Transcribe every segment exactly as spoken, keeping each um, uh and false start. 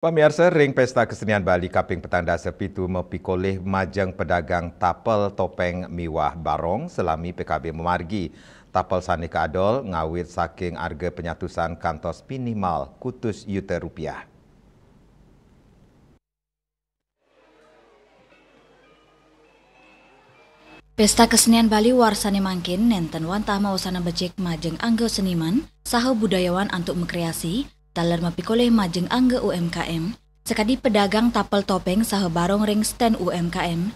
Pamiarsa, ring Pesta Kesenian Bali kaping petang dasa pitu mapikolih majeng pedagang tapel, topeng miwah barong salami P K B mamargi. Tapel sane kaadol ngawit saking arga penyatusan kantos minimal kutus yuta rupiah. Pesta Kesenian Bali warsane mangkin nenten wantah mawasanan becik majeng angga seniman saha budayawan antuk makreasi, taler mapikolih majeng angga U M K M, sakadi pedagang tapel, topeng saha barong ring stand U M K M.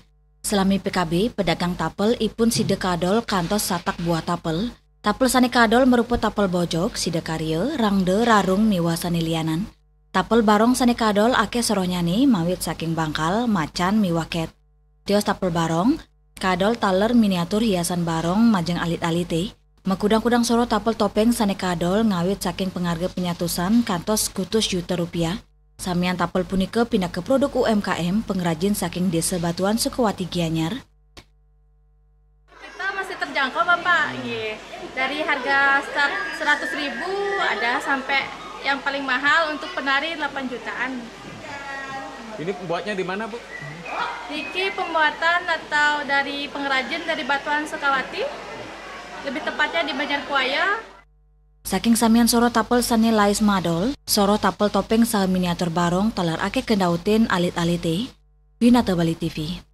Salami P K B, pedagang tapel ipun sida kaadol kantos satak buah tapel. Tapel sane kaadol marupa tapel bojog, sidakarya, rangda, rarung miwah sane lianan. Tapel barong sane kaadol akeh sorohnyane mawit saking bangkal, macan miwah ket. Tios tapel barong kaadol taler miniatur hiasan barong majeng alit-alite. Makudang-kudang soroh tapel, topeng sane kaadol ngawit saking pangarga penyatusan kantos kutus yuta rupiah. Samian tapel punika pinaka produk U M K M pangrajin saking Desa Batuan, Sukawati, Gianyar. Kita masih terjangkau, Bapak. Nggih. Dari harga start seratus ribu, ada sampai yang paling mahal untuk penari delapan jutaan. Ini buatnya di mana, Bu? Niki pembuatan atau dari pengrajin dari Batuan, Sukawati, lebih tepatnya di Banjar Kuaya. Saking samian soroh tapel sane lais madol, soroh tapel, topeng saha miniatur barong taler akeh kandautin alit-alite. Winata Bali T V.